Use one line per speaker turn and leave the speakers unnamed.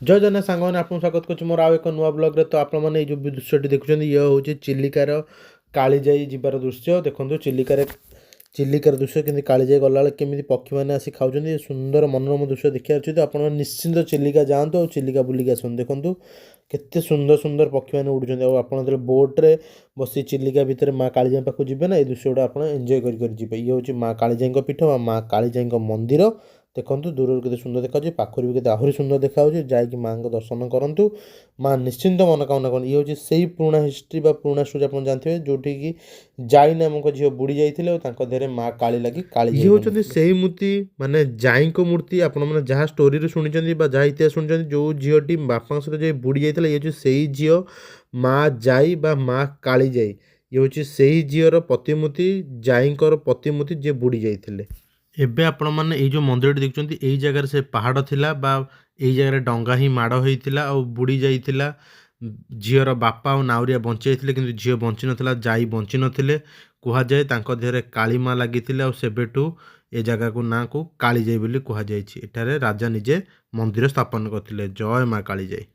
ଜୟ ଜଗନ୍ନାଥ ସାଙ୍ଗମାନେ, ଆପଣଙ୍କୁ ସ୍ୱାଗତ କରୁଛି ମୋର ଆଉ ଏକ ନୂଆ ବ୍ଲଗ୍ରେ। ତ ଆପଣମାନେ ଏଇ ଯେଉଁ ଦୃଶ୍ୟଟି ଦେଖୁଛନ୍ତି, ଇଏ ହେଉଛି ଚିଲିକାର କାଳିଜାଇ ଯିବାର ଦୃଶ୍ୟ। ଦେଖନ୍ତୁ ଚିଲିକାରେ, ଚିଲିକାର ଦୃଶ୍ୟ କେମିତି, କାଳିଜାଇ ଗଲାବେଳେ କେମିତି ପକ୍ଷୀମାନେ ଆସି ଖାଉଛନ୍ତି। ଏ ସୁନ୍ଦର ମନୋରମ ଦୃଶ୍ୟ ଦେଖିବାର ଅଛି ତ ଆପଣମାନେ ନିଶ୍ଚିନ୍ତ ଚିଲିକା ଯାଆନ୍ତୁ ଆଉ ଚିଲିକା ବୁଲିକି ଆସନ୍ତୁ। ଦେଖନ୍ତୁ କେତେ ସୁନ୍ଦର ସୁନ୍ଦର ପକ୍ଷୀମାନେ ଉଡ଼ୁଛନ୍ତି। ଆଉ ଆପଣ ଯେତେବେଳେ ବୋଟ୍ରେ ବସି ଚିଲିକା ଭିତରେ ମା କାଳିଜାଇ ପାଖକୁ ଯିବେ ନା, ଏଇ ଦୃଶ୍ୟ ଗୁଡ଼ା ଆପଣ ଏନ୍ଜୟ କରି କରି ଯିବେ। ଇଏ ହେଉଛି ମା କାଳିଜାଇଙ୍କ ପୀଠ ବା ମା କାଳିଜାଇଙ୍କ ମନ୍ଦିର। ଦେଖନ୍ତୁ ଦୂରରୁ କେତେ ସୁନ୍ଦର ଦେଖାଯାଉଛି, ପାଖରୁ ବି କେତେ ଆହୁରି ସୁନ୍ଦର ଦେଖାଯାଉଛି। ଯାଇକି ମାଆଙ୍କ ଦର୍ଶନ କରନ୍ତୁ, ମା ନିଶ୍ଚିନ୍ତ ମନୋକାମନା କରନ୍ତୁ। ଇଏ ହେଉଛି ସେଇ ପୁରୁଣା ହିଷ୍ଟ୍ରି ବା ପୁରୁଣା ଷ୍ଟୋରି, ଆପଣ ଜାଣିଥିବେ, ଯେଉଁଠିକି ଜାଇ ନାମକ ଝିଅ ବୁଡ଼ି ଯାଇଥିଲେ ଆଉ ତାଙ୍କ ଦେହରେ ମା କାଳି ଲାଗି କାଳି। ଇଏ ହେଉଛନ୍ତି ସେଇ ମୂର୍ତ୍ତି, ମାନେ ଜାଇଙ୍କ ମୂର୍ତ୍ତି। ଆପଣମାନେ ଯାହା ଷ୍ଟୋରିରୁ ଶୁଣିଛନ୍ତି ବା ଯାହା ଇତିହାସ ଶୁଣିଛନ୍ତି, ଯେଉଁ ଝିଅଟି ବାପାଙ୍କ ସହିତ ଯାଇ ବୁଡ଼ି ଯାଇଥିଲା, ଇଏ ହେଉଛି ସେଇ ଝିଅ, ମା ଜାଇ ବା ମା କାଳିଜାଇ। ଇଏ ହେଉଛି ସେଇ ଝିଅର ପ୍ରତିମୂର୍ତ୍ତି, ଜାଇଙ୍କର ପ୍ରତିମୂର୍ତ୍ତି, ଯିଏ ବୁଡ଼ି ଯାଇଥିଲେ। ଏବେ ଆପଣମାନେ ଏଇ ଯେଉଁ ମନ୍ଦିରଟି ଦେଖୁଛନ୍ତି, ଏଇ ଜାଗାରେ ସେ ପାହାଡ଼ ଥିଲା ବା ଏଇ ଜାଗାରେ ଡଙ୍ଗା ହିଁ ମାଡ଼ ହେଇଥିଲା ଆଉ ବୁଡ଼ି ଯାଇଥିଲା। ଝିଅର ବାପା ଆଉ ନାଉରିଆ ବଞ୍ଚାଇଥିଲେ, କିନ୍ତୁ ଝିଅ ବଞ୍ଚି ନଥିଲା, ଜାଇ ବଞ୍ଚି ନଥିଲେ। କୁହାଯାଏ ତାଙ୍କ ଦେହରେ କାଳିମା ଲାଗିଥିଲେ ଆଉ ସେବେଠୁ ଏ ଜାଗାକୁ ନାଁକୁ କାଳିଜାଇ ବୋଲି କୁହାଯାଇଛି। ଏଠାରେ ରାଜା ନିଜେ ମନ୍ଦିର ସ୍ଥାପନ କରିଥିଲେ। ଜୟ ମା କାଳିଜାଇ।